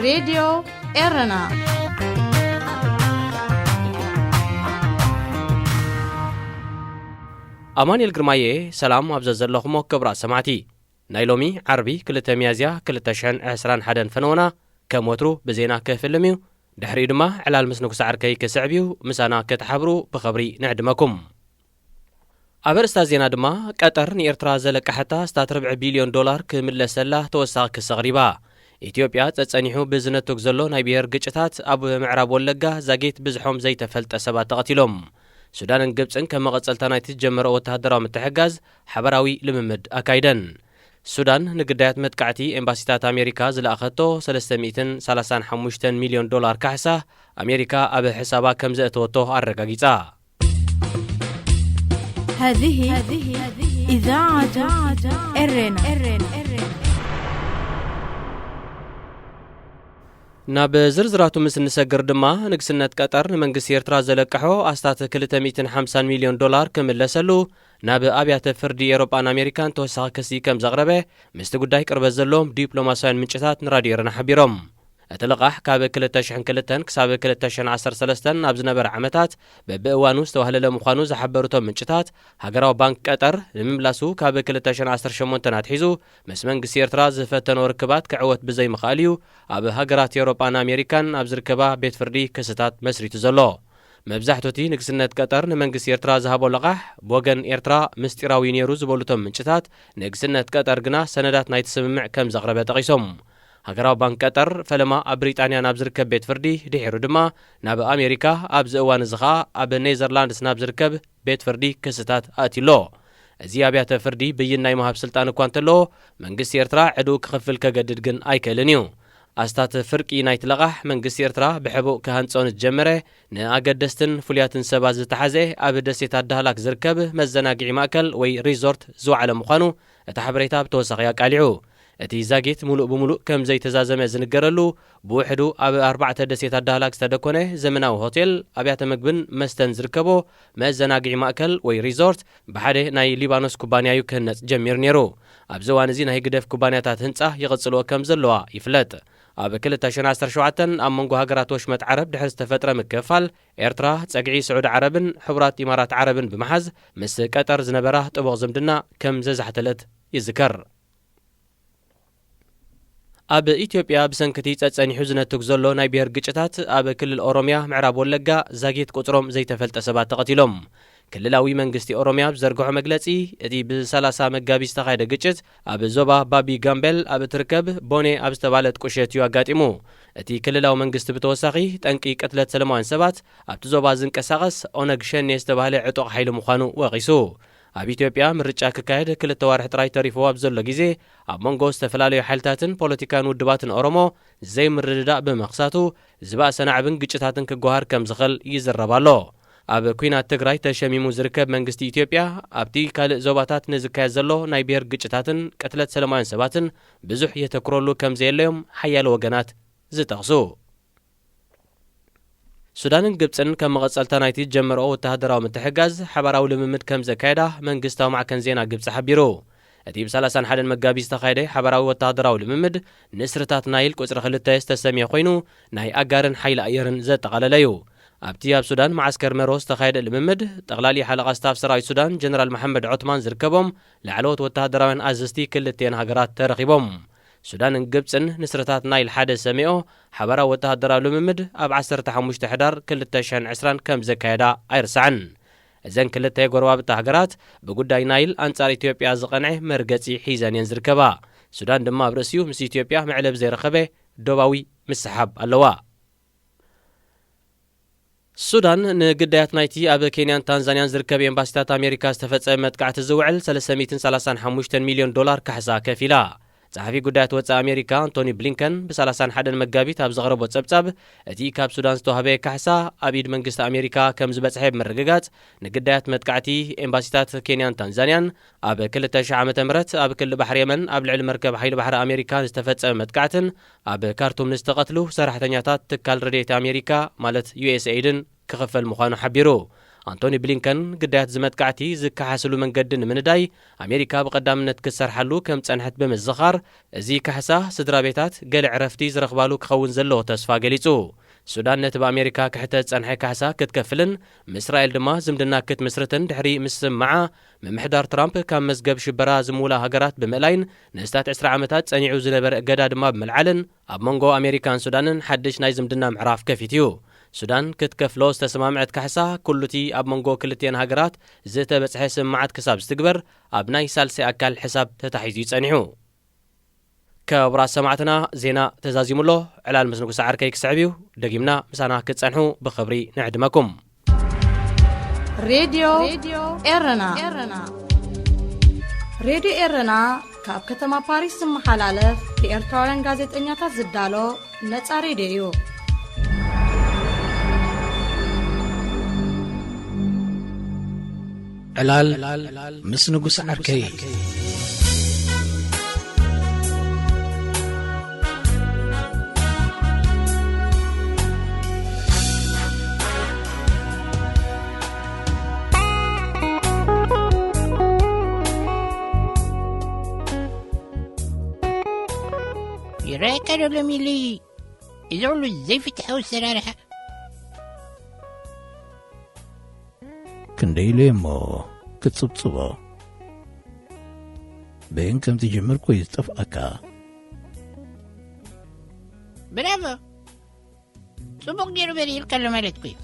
ሬድዮ ኤረና። ኣማኑኤል ግርማየ፣ ሰላም ኣብ ዘዘለኹሞ ክቡራት ሰማዕቲ። ናይ ሎሚ ዓርቢ ክልተ ሚያዝያ ክልተ ሽሕን ዕስራን ሓደን ፈነወና ከም ወትሩ ብዜና ክፍልም እዩ። ድሕሪኡ ድማ ዕላል ምስ ንጉስ ዓርከይ ክስዕብ እዩ። ምሳና ክትሓብሩ ብኸብሪ ንዕድመኩም። ኣብ ኣርእስታ ዜና ድማ፣ ቀጠር ንኤርትራ ዘለቀሐታ ኣስታት ርብዒ ቢልዮን ዶላር ክምለሰላ ተወሳኺ ክሲ ኣቕሪባ። ኢትዮጵያ ጸጸኒሑ ብዝነቱግ ዘሎ ናይ ብሄር ግጭታት፣ ኣብ ምዕራብ ወለጋ ዛጊት ብዝሖም ዘይተፈልጠ ሰባት ተቐቲሎም። ሱዳንን ግብጽን ከም መቐጸልታ ናይቲ ዝጀመረኦ ወተሃደራዊ ምትሕግጋዝ ሓበራዊ ልምምድ ኣካይደን። ሱዳን ንግዳያት መጥቃዕቲ ኤምባሲታት ኣሜሪካ ዝለኣኸቶ ሰለስተ ሚእትን ሰላሳን ሓሙሽተን ሚልዮን ዶላር ካሕሳ፣ ኣሜሪካ ኣብ ሕሳባ ከም ዘእተወቶ ኣረጋጊጻ። هذه إذاعة إرنا. ናብ ዝርዝራቱ ምስ እንሰግር ድማ፣ ንግስነት ቀጠር ንመንግስቲ ኤርትራ ዘለቀሖ ኣስታት ክልተ ሚእትን ሓምሳን ሚልዮን ዶላር ክምለሰሉ፣ ናብ ኣብያተ ፍርዲ ኤሮጳን ኣሜሪካን ተወሳኺ ክሲ ከም ዘቕረበ፣ ምስቲ ጉዳይ ቅርበት ዘለዎም ዲፕሎማስያውያን ምንጭታት ንራድዮ ኤረና ሓቢሮም። እቲ ልቓሕ ካብ ክልተ ሽሕን ክልተን ክሳብ ክልተ ሽሕን ዓሰርተ ሰለስተን ኣብ ዝነበረ ዓመታት፣ በብእዋኑ ዝተዋህለለ ምዃኑ ዝሓበሩ እቶም ምንጭታት፣ ሃገራዊ ባንክ ቀጠር ንምምላሱ ካብ ክልተ ሽሕን ዓሰርተ ሸሞንተን ኣትሒዙ ምስ መንግስቲ ኤርትራ ዝፈተኖ ርክባት ክዕወት ብዘይምኽኣል እዩ ኣብ ሃገራት ኤውሮጳን ኣሜሪካን ኣብ ዝርከባ ቤት ፍርዲ ክስታት መስሪቱ ዘሎ። መብዛሕትኡ እቲ ንግስነት ቀጠር ንመንግስቲ ኤርትራ ዝሃቦ ልቓሕ፣ ብወገን ኤርትራ ምስጢራዊ ነይሩ ዝበሉ እቶም ምንጭታት፣ ንግስነት ቀጠር ግና ሰነዳት ናይቲ ስምምዕ ከም ዘቕረበ ጠቒሶም። ሃገራዊ ባንክ ቀጠር ፈለማ ኣብ ብሪጣንያ ናብ ዝርከብ ቤት ፍርዲ፣ ድሒሩ ድማ ናብ ኣሜሪካ፣ ኣብዚ እዋን እዚ ኸኣ ኣብ ኔዘርላንድስ ናብ ዝርከብ ቤት ፍርዲ ክስታት ኣእትዩ ኣሎ። እዚ ኣብያተ ፍርዲ ብይን ናይ ምሃብ ስልጣን እኳ እንተለዎ፣ መንግስቲ ኤርትራ ዕድኡ ክኽፍል ከገድድ ግን ኣይክእልን እዩ። ኣስታት ፍርቂ ናይቲ ለቓሕ መንግስቲ ኤርትራ ብሕቡእ ክሃንጾ ንዝጀመረ፣ ንኣገደስትን ፍሉያትን ሰባት ዝተሓዘ፣ ኣብ ደሴት ኣዳህላክ ዝርከብ መዘናግዒ ማእከል ወይ ሪዞርት ዝወዓለ ምዃኑ እቲ ሓበሬታ ብተወሳኺ ኣቃሊዑ። እቲ ዛጊት ምሉእ ብምሉእ ከም ዘይተዛዘመ ዝንገረሉ፣ ብውሕዱ ኣብ ኣርባዕተ ደሴት ኣዳህላክ ዝተደኮነ ዘመናዊ ሆቴል፣ ኣብያተ መግብን መስተን ዝርከቦ መዘናግዒ ማእከል ወይ ሪዞርት፣ ብሓደ ናይ ሊባኖስ ኩባንያ እዩ ክህነጽ ጀሚሩ ነይሩ። ኣብዚ እዋን እዚ ናይ ህግደፍ ኩባንያታት ህንጻ ይቕጽልኦ ከም ዘለዋ ይፍለጥ። ኣብ ክልተ ሽሕን ዓሰርተ ሸውዓተን ኣብ መንጎ ሃገራት ወሽመጥ ዓረብ ድሕሪ ዝተፈጥረ ምክፍፋል፣ ኤርትራ ጸግዒ ስዑዲ ዓረብን ሕቡራት ኢማራት ዓረብን ብምሓዝ፣ ምስ ቀጠር ዝነበራ ጥቡቕ ዝምድና ከም ዘዛሕተለት ይዝከር። ኣብ ኢትዮጵያ ብሰንኪ እቲ ጸጸኒሑ ዝነትግ ዘሎ ናይ ብሄር ግጭታት፣ ኣብ ክልል ኦሮምያ ምዕራብ ወለጋ ዛጊት ቁጽሮም ዘይተፈልጠ ሰባት ተቐቲሎም። ክልላዊ መንግስቲ ኦሮምያ ኣብ ዝዘርግሖ መግለጺ፣ እቲ ብሰላሳ መጋቢት ዝተኻየደ ግጭት ኣብ ዞባ ባቢ ጋምቤል ኣብ እትርከብ ቦኔ ኣብ ዝተባህለት ቁሸት እዩ ኣጋጢሙ። እቲ ክልላዊ መንግስቲ ብተወሳኺ፣ ጠንቂ ቅትለት ሰለማውያን ሰባት ኣብቲ ዞባ ዝንቀሳቐስ ኦነግ ሸኔ ዝተባህለ ዕጡቕ ሓይሊ ምዃኑ ወቒሱ። ኣብ ኢትዮጵያ ምርጫ ክካየድ ክልተ ዋርሒ ጥራይ ተሪፍዎ ኣብ ዘሎ ግዜ፣ ኣብ መንጎ ዝተፈላለዩ ሓይልታትን ፖለቲካን ውድባትን ኦሮሞ ዘይምርድዳእ ብምኽሳቱ፣ ዝበኣሰ ናዕብን ግጭታትን ክጓሃር ከም ዝኽእል ይዝረብ ኣሎ። ኣብ ኲናት ትግራይ ተሸሚሙ ዝርከብ መንግስቲ ኢትዮጵያ፣ ኣብቲ ካልእ ዞባታት ንዝካየድ ዘሎ ናይ ብሄር ግጭታትን ቅትለት ሰለማውያን ሰባትን ብዙሕ የተኩረሉ ከም ዘየለዮም ሓያሎ ወገናት ዝጠቕሱ። ሱዳንን ግብጽን ከም መቐጸልታ ናይቲ ዝጀመርኦ ወተሃደራዊ ምትሕግጋዝ ሓባራዊ ልምምድ ከም ዘካየዳ መንግስታዊ ማዕከን ዜና ግብጺ ሓቢሩ። እቲ ብ ሰላሳን ሓደን መጋቢት ዝተኻየደ ሓባራዊ ወተሃደራዊ ልምምድ፣ ንስርታት ናይል ቁጽሪ ክልተ ዝተሰምየ ኮይኑ፣ ናይ ኣጋርን ሓይሊ ኣየርን ዘጠቓለለ እዩ። ኣብቲ ኣብ ሱዳን መዓስከር መሮ ዝተኻየደ ልምምድ፣ ጠቕላሊ ሓለቓ ስታፍ ሰራዊት ሱዳን ጀነራል መሓመድ ዖትማን ዝርከቦም ላዕለዎት ወተሃደራውያን ኣዘዝቲ ክልቲኤን ሃገራት ተረኺቦም። ሱዳንን ግብጽን ንስርታት ናይል ሓደ ሰሚኦ፣ ሓባራዊ ወተሃደራዊ ልምምድ ኣብ ዓሰርተ ሓሙሽተ ሕዳር ክልተ ሽሕን ዕስራን ከም ዘካየዳ ኣይርሳዕን። እዘን ክልተ ጎረባብቲ ሃገራት፣ ብጉዳይ ናይል ኣንጻር ኢትዮጵያ ዝቐንዐ መርገጺ ሒዘን እየን ዝርከባ። ሱዳን ድማ ኣብ ርእሲኡ ምስ ኢትዮጵያ መዕለቢ ዘይረኸበ ዶባዊ ምስሓብ ኣለዋ። ሱዳን፣ ንግዳያት ናይቲ ኣብ ኬንያን ታንዛንያን ዝርከብ ኤምባሲታት ኣሜሪካ ዝተፈጸመ መጥቃዕቲ ዝውዕል ሰለስተ ሚእትን ሰላሳን ሓሙሽተን ሚልዮን ዶላር ካሕሳ ከፊላ። ጸሓፊ ጉዳያት ወጻኢ ኣሜሪካ ኣንቶኒ ብሊንከን፣ ብሰላሳን ሓደን መጋቢት ኣብ ዘቕረቦ ጸብጻብ፣ እቲ ካብ ሱዳን ዝተዋህበ ካሕሳ ኣብ ኢድ መንግስቲ ኣሜሪካ ከም ዝበጽሐ ብምርግጋጽ፣ ንግዳያት መጥቃዕቲ ኤምባሲታት ኬንያን ታንዛንያን፣ ኣብ ክልተ ሽሕ ዓመተ ምህረት ኣብ ክሊ ባሕሪ የመን ኣብ ልዕሊ መርከብ ሓይሊ ባሕሪ ኣሜሪካ ዝተፈጸመ መጥቃዕትን ኣብ ካርቱም ንዝተቐትሉ ሰራሕተኛታት ትካል ረድኤት ኣሜሪካ ማለት ዩ ኤስ ኤይድን ክኽፈል ምዃኑ ሓቢሩ። ኣንቶኒ ብሊንከን ግዳያት ዝመጥቃዕቲ ዝከሓስሉ መንገዲ ንምንዳይ ኣሜሪካ ብቐዳምነት ክትሰርሓሉ ከም ጸንሐት ብምዝኻር፣ እዚ ካሕሳ ስድራ ቤታት ገለ ዕረፍቲ ዝረኽባሉ ክኸውን ዘለዎ ተስፋ ገሊጹ። ሱዳን ነቲ ብኣሜሪካ ክሕተት ዝጸንሐ ካሕሳ ክትከፍልን ምስ እስራኤል ድማ ዝምድና ክትምስርትን ድሕሪ ምስምማዓ፣ ምምሕዳር ትራምፕ ካብ መዝገብ ሽበራ ዝምውላ ሃገራት ብምእላይን ንእስታት ዕስራ ዓመታት ጸኒዑ ዝነበረ እገዳ ድማ ብምልዓልን፣ ኣብ መንጎ ኣሜሪካን ሱዳንን ሓድሽ ናይ ዝምድና ምዕራፍ ከፊት'ዩ። ሱዳን ክትከፍሎ ዝተሰማምዐት ካሕሳ፣ ኩሉቲ ኣብ መንጎ ክልቲኤን ሃገራት ዝተበጽሐ ስምምዓት ክሳብ ዝትግበር፣ ኣብ ናይ ሳልሳይ ኣካል ሕሳብ ተታሒዙ እዩ ጸኒሑ። ክቡራት ሰማዕትና፣ ዜና ተዛዚሙ ኣሎ። ዕላል ምስ ንጉሰ ዓርከይ ክስዕብ እዩ። ደጊምና ምሳና ክትጸንሑ ብኽብሪ ንዕድመኩም። ሬድዮ ኤረና። ሬድዮ ኤረና ካብ ከተማ ፓሪስ ዝመሓላለፍ ብኤርትራውያን ጋዜጠኛታት ዝዳሎ ነጻ ሬድዮ እዩ። ዕላል ምስ ንጉስ ዓርከይ። ይረኣየካ ዶ ሎሚሊ እዚ ኩሉ ዘይፍትሐዊ ኣሰራርሓ? ክንደይ ኢሉ እሞ ክትጽብጽቦ? በየን ከም ትጅምር እኮ እዩ ዝጠፍኣካ። ብራቮ! ጽቡቕ ገይሩ በሪህልካ ኣሎ ማለት እኮ እዩ።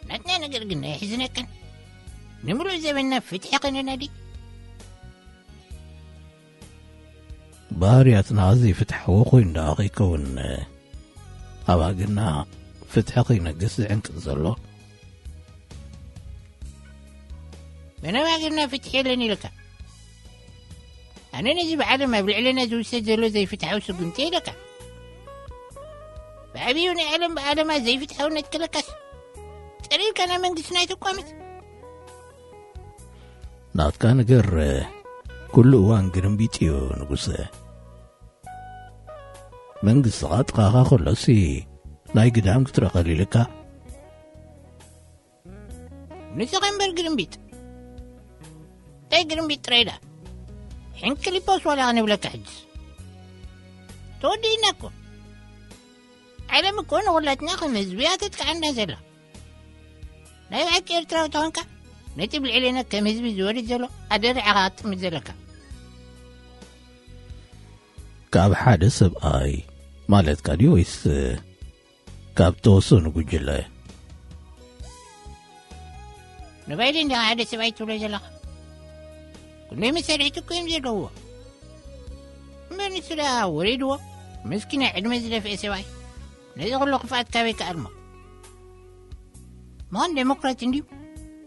ናትና ነገር ግን ኣይሕዝነካን። ንምሉእ ዘበንና ፍትሒ ከነናዲ። ባህርያትና ዘይፍትሓዊ ኮይኑ ደኣ ከይከውን፣ ኣብ ሃገርና ፍትሒ ከይነግስ ዝዕንቅጽ ዘሎ? መን ኣብ ሃገርና ፍትሒ የለን ኢልካ? ኣነ ነዚ ብዓለም ኣብ ልዕለና ዝውሰድ ዘሎ ዘይፍትሓዊ ስጉምቲ ኢልካ። ብዓብዩ ናይ ዓለም ብዓለማ ዘይፍትሓውነት ክለካስ፣ ጸሪርካ ናብ መንግስትና ኣይትቋመት። ናትካ ነገር ኩሉ እዋን ግርምቢጥ እዩ ንጉሰ። መንግስትኻ ጥቓኻ ከሎሲ ናይ ግዳም ክትረቐል ኢልካ። ንስኻ እምበር ግርምቢጥ። እንታይ ግርምቢጥ ጥራይ ደኣ? ሕንክሊፖስ ዋላ ክንብለካ ሕጅስ። ተወዲእና እኮ። ዓለም እኮ ንኹላትና ከም ህዝቢ እያ ተጥቅዓና ዘላ። ናይ ብሓቂ ኤርትራዊ ተኾንካ፣ ነቲ ብልዕልና ከም ህዝቢ ዝወርድ ዘሎ ኣደራዕኻ ክትጥምት ዘለካ። ካብ ሓደ ሰብኣይ ማለትካ ድዩ ወይስ ካብ ተወሰኑ ጉጅለ? ንባይደን ዲኻ ሓደ ሰብኣይ ትብሎ ዘለኻ? ክንደይ መሳርሕቲ እኮ እዮም ዘለውዎ። እምበር ንሱ ደኣ ወሪድዎ፣ ምስኪና ዕድመ ዝደፍአ ሰብኣይ። ነዚ ኩሉ ክፍኣት ካበይ ክኣልሞ? ምዃን ዴሞክራት እንድዩ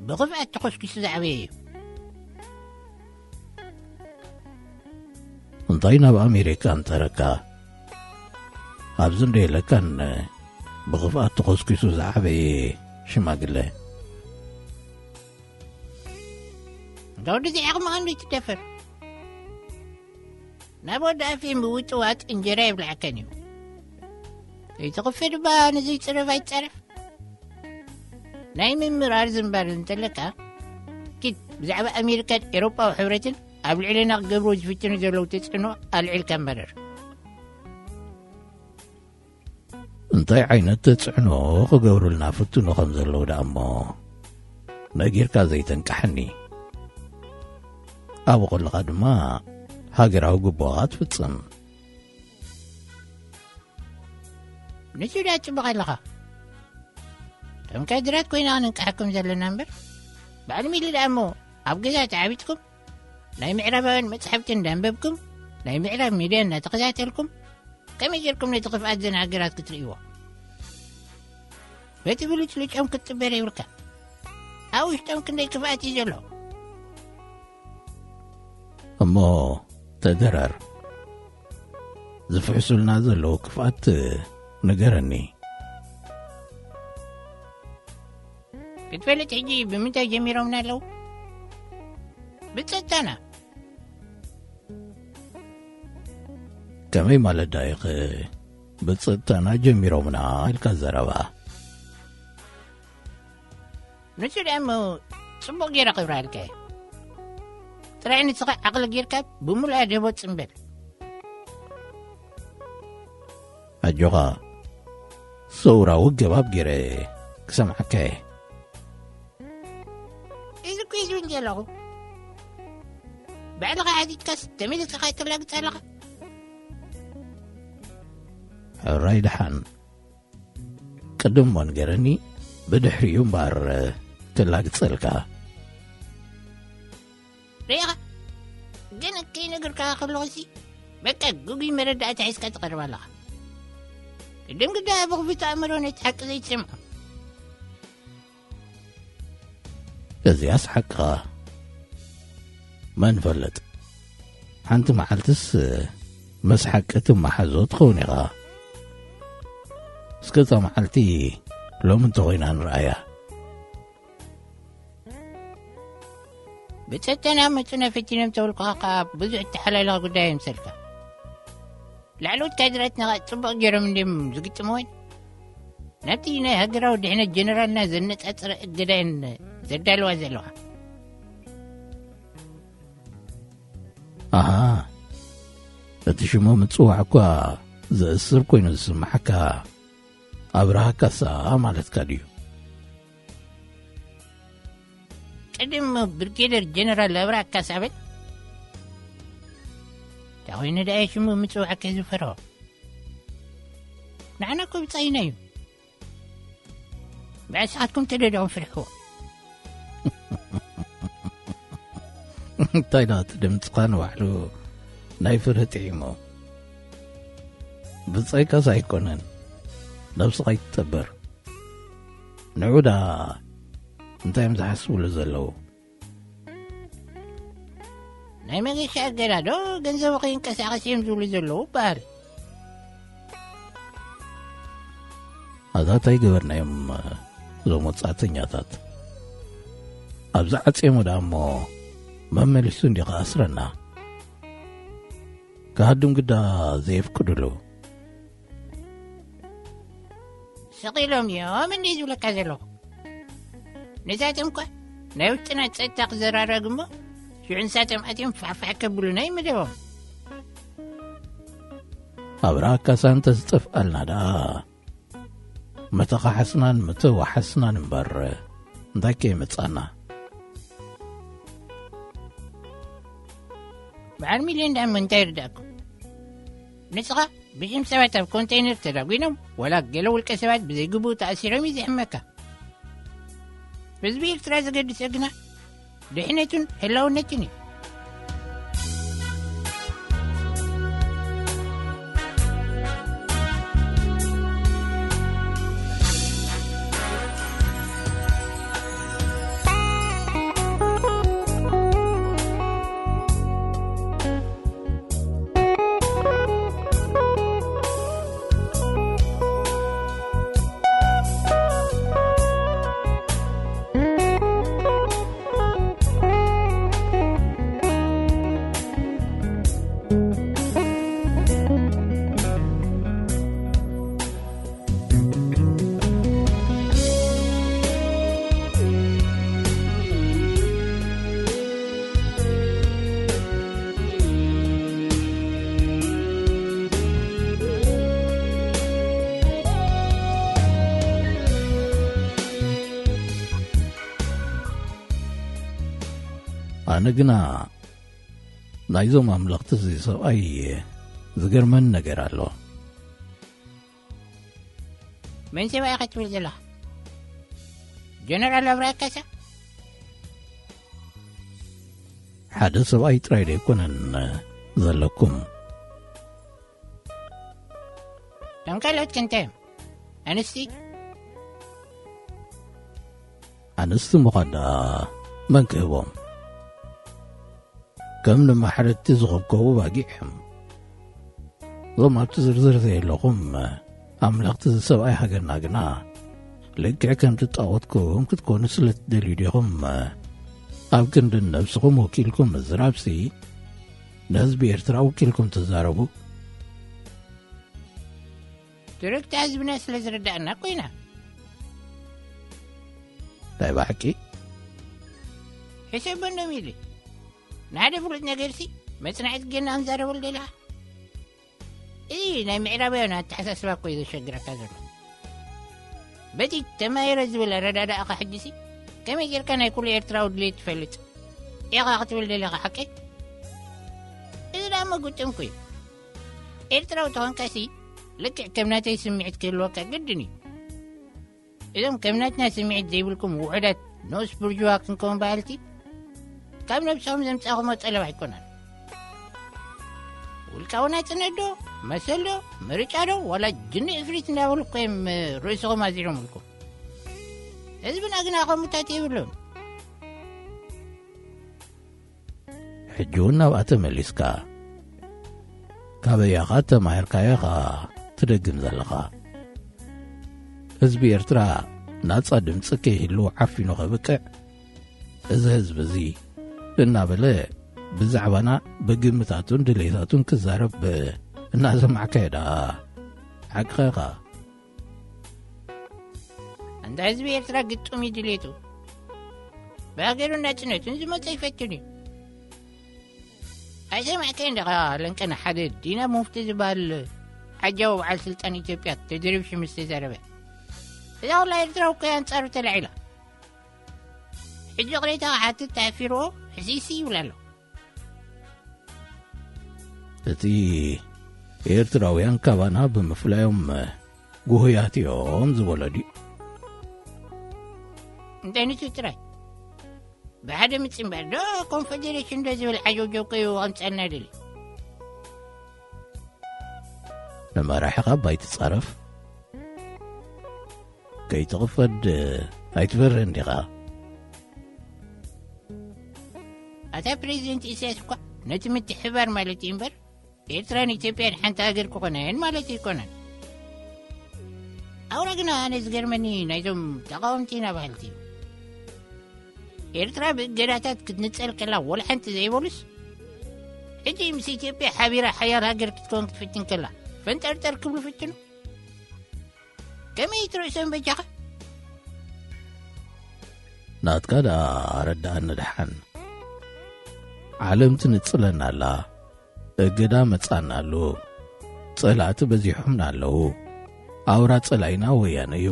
ብኽፍኣት ተኾስኪሱ ዝዓበየ እዩ። እንታይ ናብ ኣሜሪካ እንጠረካ? ኣብዚ እንዶ የለካን ብኽፍኣት ተኾስኪሱ ዝዓበየ ሽማግለ። እንተ ወዲ ዚዓቕ ምዃን ዘይትደፈር። ናብ ወዲ ኣፊም ብውጥዋጥ እንጀራ የብልዓከን እዩ። ከይትኽፍእ ድማ ንዘይጽረፍ ኣይትጻረፍ። ናይ ምምራር ዝንባር እንተለካ፣ ኪድ ብዛዕባ ኣሜሪካን ኤሮጳዊ ሕብረትን ኣብ ልዕልና ክገብርዎ ዝፍትኑ ዘለዉ ተጽዕኖ ኣልዒልካ መረር። እንታይ ዓይነት ተጽዕኖ ክገብሩልና ፍትኑ ከም ዘለዉ ደኣ እሞ ነጊርካ ዘይተንቃሕኒ። ኣብኡ ከለኻ ድማ ሃገራዊ ግቡኣኻ ትፍጽም። ንሱ ደኣ ጽቡቕ ኣለኻ። ከም ካድራት ኮይና ክንንቃሓኩም ዘለና እምበር፣ በዓል ሚሊ ደኣ እሞ ኣብ ገዛ ተዓቢጥኩም ናይ ምዕራባውያን መጻሕፍቲ እንዳንበብኩም፣ ናይ ምዕራብ ሚድያ እንዳተኸታተልኩም፣ ከመይ ጌርኩም ነቲ ክፍኣት ዘን ሃገራት ክትርእይዎ? በቲ ብልጭልጮም ክትጥበር የብልካ። ኣብ ውሽጦም ክንደይ ክፍኣት እዩ ዘሎ? እሞ ተደራር፣ ዝፍሕሱልና ዘለዉ ክፍኣት ንገረኒ። ክትፈልጥ ሕጂ ብምንታይ ጀሚሮምና ኣለዉ? ብጸጥታና። ከመይ ማለት ዳኢኽ ብጸጥታና ጀሚሮምና ኢልካ ዘረባ? ንሱ ደኣ እሞ ጽቡቕ ገይረ ክብራልካ እየ። ጥራይ ንስኻ ዓቕሊ ጌርካ ብምሉኣ ደቦ ጽምበል። ኣጆኻ፣ ሰውራዊ ገባብ ገይረ ክሰምዓካ እየ። እዚ እኮ እዩ ዝብል ዘለኹ። ባዕልኻ ሓቲትካስ ተመሊስካ ከይተላግጽ ኣለኻ። ሕራይ ደሓን። ቅድም እሞ ንገረኒ፣ ብድሕሪኡ እምበኣር ክላግጸልካ። ርኢኻ፣ ግን ከይነገርካኻ ከለኹሲ፣ በቃ ግጉይ መረዳእታ ሒዝካ ትቐርብ ኣለኻ። ቅድም ግዳ ብኽፉት ኣእምሮ ነቲ ሓቂ ዘይትሰምዖ። እዚኣስ ሓቅኻ። መን ፈልጥ? ሓንቲ መዓልትስ ምስ ሓቂ ትመሓዞ ትኸውን ኢኻ። እስከ እዛ መዓልቲ ሎሚ እንተኾይና ንረኣያ። ብጸተና መጹና ፈቲኖም ተበልኩኻ ከኣ ብዙሕ እተሓላለኸ ጉዳይ ኣይምሰልካ። ላዕለዎት ካድራትና ጽቡቕ ገይሮም እንድዮም ዝግጥምወን። ናብቲ ናይ ሃገራዊ ድሕነት ጀነራልና ዘነጻጸረ እገዳየን ዘዳልዋ ዘለዋ። ኣሃ፣ እቲ ሽሙ ምጽዋዕ እኳ ዘእስር ኮይኑ ዝስምዓካ ኣብርሃ ካሳ ማለትካ ድዩ? ቅድም ብርጌደር ጀነራል ኣብርሃ ካሳ በል። እንታይ ኮይኑ ደኣ ሽሙ ምጽዋዕ ከዝፈሮ? ንዓና እኮ ብጻይና እዩ። ብዕሳትኩም ተደድኦም ፍርሕዎ። እንታይ ደኣ እቲ ድምጽኻ ንባዕሉ ናይ ፍርሂ ጥዒሙ። ብጻይካስ ኣይኮነን፣ ነብስኻ ይትጠበር። ንዑ ደኣ እንታይ እዮም ዝሓስብሉ ዘለዉ? ናይ መገሻ እገዳ ዶ ገንዘቡ ከይንቀሳቐስ እዮም ዝብሉ ዘለዉ በሃል። ኣታ እንታይ ገበርናዮም እዞም ወጻእተኛታት? ኣብዚ ዓጽዮሞ ደኣ እሞ መመሊሱ እንዲ ክኣስረና። ክሃድም ግዳ ዘየፍቅዱሉ። ስቕ ኢሎም እዮም እንዲ ዝብለካ ዘለኹ። ንሳቶም እኳ ናይ ውሽጥና ጸጥታ ክዘራረግ እሞ፣ ሽዑ ንሳቶም ኣትዮም ፋሕፋሕ ከብሉና እዩ መደቦም። ኣብርሃ ካሳ እንተዝጠፍኣልና ደኣ፣ ምተኻሓስናን ምተዋሓስናን እምበር፣ እንታይ ከ ይመጻና? በዓል ሚልዮን ደኣ እሞ እንታይ ይርዳእኩም? ንስኻ ብሽም ሰባት ኣብ ኮንተይነር ተዳጒኖም፣ ዋላ ገለ ውልቀ ሰባት ብዘይግቡእ ተኣሲሮም እዩ ዝሕመካ። ህዝቢ ኤርትራ ዘገድሶ ግና ድሕነቱን ህላውነቱን እዩ። ኣነ ግና ናይዞም ኣምለኽቲ እዚ ሰብኣይ ዝገርመኒ ነገር ኣሎ። መን ሰብኣይ ኢኻ ትብል ዘለኻ? ጀነራል ኣብርሃ ካሳ? ሓደ ሰብኣይ ጥራይ ደይኮነን ዘለኩም። እቶም ካልኦት ከ እንታይ እዮም? ኣንስቲ? ኣንስቲ ምዃን ደኣ መን ክህቦም? ከም ንማሕረድቲ ዝኹብከቡ ባጊዕ እዮም። እዞም ኣብቲ ዝርዝር ዘየለኹም ኣምለኽቲ እዚ ሰብኣይ ሃገርና ግና፣ ልክዕ ከምቲ ጣዖትኩም ክትኮኑ ስለ ትደልዩ ዲኹም ኣብ ክንዲ ነብስኹም ወኪልኩም ምዝራብሲ፣ ንህዝቢ ኤርትራ ወኪልኩም ትዛረቡ? ትርክቲ ህዝብና ስለ ዝርዳእና እኮ ኢና። ናይ ባሕቂ? ሕሰበሎም ኢለ። ንሓደ ፍሉጥ ነገርሲ መጽናዕቲ ጌርና ክንዛረበሉ ደለኻ? እዚ ናይ ምዕራባውያን ኣተሓሳስባ እኮ እዩ ዘሸግረካ ዘሎ። በቲ ተማሂረ ዝብል ኣረዳዳእኻ ሕጂሲ ከመይ ጌርካ ናይ ኩሉ ኤርትራዊ ድሌት ትፈልጥ ኢኻ ክትብል ደለኻ ሓቀይ? እዚ ደኣ መጉጥምኩ እዩ። ኤርትራዊ ተኾንካሲ ልክዕ ከም ናተይ ስምዒት ክህልወካ ግድን እዩ። እዞም ከም ናትና ስምዒት ዘይብልኩም ውሑዳት ንኡስ ብርጅዋ ክንከውን በሃልቲ ካብ ነብሶም ዘምጻኹሞ ጠለብ ኣይኮነን። ውልቃዊ ናጽነት ዶ፣ መሰል ዶ፣ ምርጫ ዶ፣ ዋላ ጅኒ እፍሪት እንዳበሉ እኮ እዮም ርእስኹም ኣዚሮምልኩም። ህዝብና ግና ከምኡታት የብሉን። ሕጂ እውን ናብኣ ተመሊስካ ካበያኻ ተማሂርካዮ ኢኻ ትደግም ዘለኻ። ህዝቢ ኤርትራ ናጻ ድምጺ ከይህልዎ ዓፊኑ ከብቅዕ፣ እዚ ህዝቢ እዚ እናበለ ብዛዕባና ብግምታቱን ድሌታቱን ክዛረብ እናሰማዕካዮ ደኣ ሓቅኻ ኢኻ። ኣንታ ህዝቢ ኤርትራ ግጡም እዩ ድሌቱ። ብሃገሩን ናጽነቱን ዝመጸ ይፈትን እዩ። ኣይሰማዕካዮን ዲኻ ለንቀና ሓደ ዲና ሙፍቲ ዝበሃል ዓጃዊ በዓል ስልጣን ኢትዮጵያ ተደሪብሹ ምስ ተዛረበ? እዛ ኩላ ኤርትራ እኮ እያ ኣንጻሩ ተላዒላ። ሕጂ ይቕሬታ ክሓትት ተሓፊርዎ ሕስይስይ ይብል ኣሎ። እቲ ኤርትራውያን ካባና ብምፍላዮም ጉሁያት እዮም ዝበሎ ድዩ? እንታይ ንሱ ጥራይ? ብሓደ ምጽ እምበር ዶ ኮንፈደሬሽን ዶ ዝብል ዓጀውጀው ከዩ ከምጸልና ደሊ? ንመራሒኻ እባ ኣይትጻረፍ። ከይትቕፈድ ኣይትፈርህን ዲኻ? ኣታ ፕሬዚደንት ኢሳያስ እኳ ነቲ ምትሕብባር ማለት እዩ እምበር፣ ኤርትራን ኢትዮጵያን ሓንቲ ሃገር ክኾና እየን ማለት ኣይኮነን። ኣውራ ግና ኣነ ዝገርመኒ ናይዞም ተቓወምቲ ኢና በሃልቲ እዩ። ኤርትራ ብእገዳታት ክትንጸል ከላ ወላ ሓንቲ ዘይበሉስ፣ ሕጂ ምስ ኢትዮጵያ ሓቢራ ሓያል ሃገር ክትከውን ክትፍትን ከላ ፈንጠርጠር ክብሉ ፍትኑ። ከመይ ትርእሶም በጃኻ? ናትካ ደኣ ኣረድኣኒ ደሓን። ዓለም ትንጽለና ኣላ። እገዳ መጻና ኣሎ። ጸላእቲ በዚሖምና ኣለዉ። ኣውራ ጸላኢና ወያነ እዩ።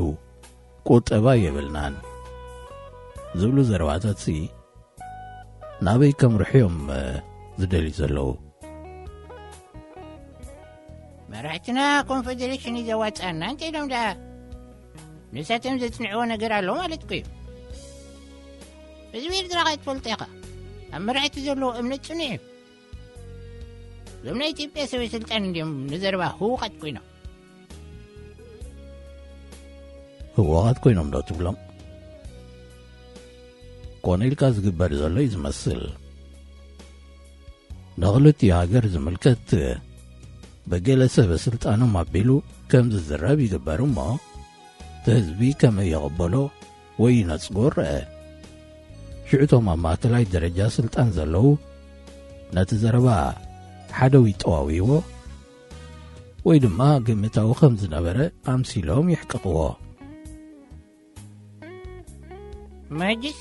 ቁጠባ የብልናን። ዝብሉ ዘረባታትሲ ናበይ ከምርሑ እዮም ዝደልዩ ዘለዉ? መራሕትና ኮንፈደሬሽን እዩ ዘዋጽኣና እንተ ኢሎም ደኣ ንሳቶም ዘጽንዕዎ ነገር ኣሎ ማለት እኮ እዩ። ህዝቢ ኤርትራ ከኣ ትፈልጦ ኢኻ። ኣብ መራሕቲ ዘለዎ እምነት ጽኑዕ እዩ። እዞም ናይ ኢትዮጵያ ሰበ ስልጣን እንድዮም ንዘረባ ህዉቓት ኮይኖም። ህወሓት ኮይኖም ዶ ትብሎም? ኮነ ኢልካ ዝግበር ዘሎ እዩ ዝመስል። ንኽልቲኡ ሃገር ዝምልከት ብገለ ሰበ ስልጣኖም ኣቢሉ ከም ዝዝረብ ይግበር እሞ፣ እቲ ህዝቢ ከመይ ይቕበሎ ወይ ይነጽጎ ረአ። ሽዑ እቶም ኣብ ማእከላይ ደረጃ ስልጣን ዘለዉ ነቲ ዘረባ ሓደ ወይ ጠዋውይዎ ወይ ድማ ግምታዊ ከም ዝነበረ ኣምሲሎም የሕቅቕዎ። መጅስ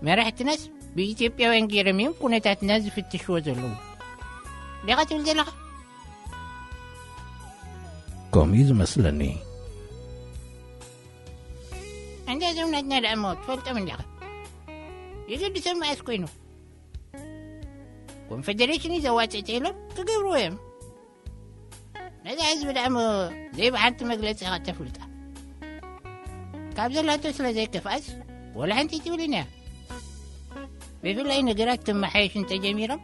መራሕትናስ ብኢትዮጵያውያን ገይሮም እዮም ኩነታትና ዝፍትሽዎ ዘለዉ። ዲኻ ትብል ዘለኻ? ከምኡ እዩ ዝመስለኒ። እንደ እዞም ናትና ደኣ እሞ ትፈልጦም እንዲኻ። የገድሶም መኣስ ኮይኑ ኮንፌዴሬሽን እዩ ዘዋፅእ ተይሎም ክገብርዎ እዮም። ነዚ ህዝቢ ደኣ እሞ ዘይብሓንቲ መግለፂ ኢኻ ተፍልጣ። ካብ ዘላቶ ስለ ዘይከፍኣስ ወላ ሓንቲ ትብልን እያ። ብፍላይ ነገራት ክመሓየሽ እንተጀሚሮም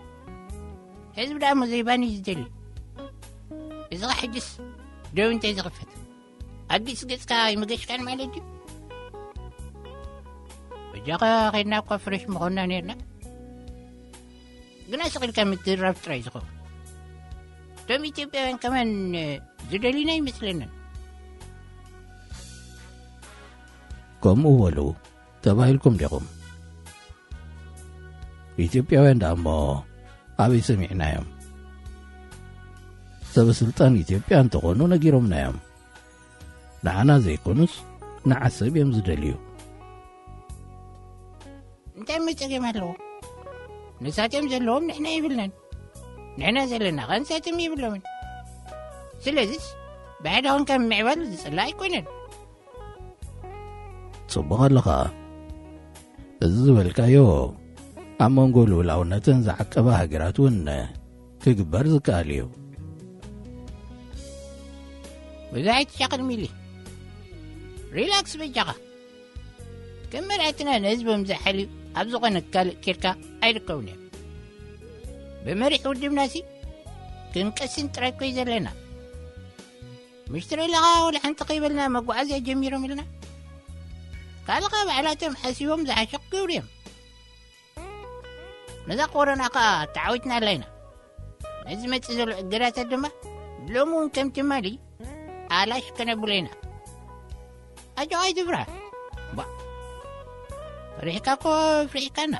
ህዝቢ ደኣ እሞ ዘይባኒ እዩ ዝደሊ። እዚ ኸ ሕጅስ ደው እንተ ዝኽፈት ኣዲስ ገጽካ ኣይመገሽካን ማለት ድዩ? በጃኻ ኸድና እኳ ፍረሽ ምኾንና ነርና። ግና ስቕ ኢልካ ምትድራፍ ጥራይ ዝኸውን። እቶም ኢትዮጵያውያን ከማን ዝደሊና ኣይመስለንን። ከምኡ በሉ ተባሂልኩም ዲኹም? ኢትዮጵያውያን ደኣ እሞ ኣበይ ሰሚዕናዮም? ሰበ ስልጣን ኢትዮጵያ እንተኾኑ ነጊሮምናዮም። ንዓና ዘይኮኑስ ንዓሰብ እዮም ዝደልዩ። እንታይ ጸገም ኣለዎ? ንሳቶም ዘለዎም ንሕና ይብልናን፣ ንሕና ዘለና ኸ ንሳቶም ይብሎምን። ስለዚስ ብሓደ ኾንካ ምምዕባል ዝጽላእ ኣይኮነን። ጽቡቕ ኣለኻ። እዚ ዝበልካዮ ኣብ መንጎ ልኡላውነተን ዝዓቀባ ሃገራት እውን ክግበር ዝከኣል እዩ። ብዙሕ ኣይትሻቐል ሚሊ። ሪላክስ በጃኻ። ከም መራሕትና ንህዝቦም ዝሓልዩ ኣብ ዝኾነ ካልእ ኬድካ ኣይርከቡን እዮም። ብመሪሕ ውድብናሲ ክንቀስን ጥራይ ኮይ ዘለና። ምሽትሪ ኢለኻ ወላ ሓንቲ ከይበልና መጓዓዝያ ጀሚሮም ኢልና። ካልኻ ባዕላቶም ሓሲቦም ዝሓሸ ክገብሩ እዮም። ነዛ ኮሮና ከኣ ተዓዊትና ኣላይና። ነዚ መጽእ ዘሎ እገዳታት ድማ ሎሚ እውን ከም ትማሊ ኣላሽ ከነብሎ ኢና። ኣጆኻ ኣይትፍራሕ። ባ፣ ፍሪሕካ እኮ ፍሪሕካና።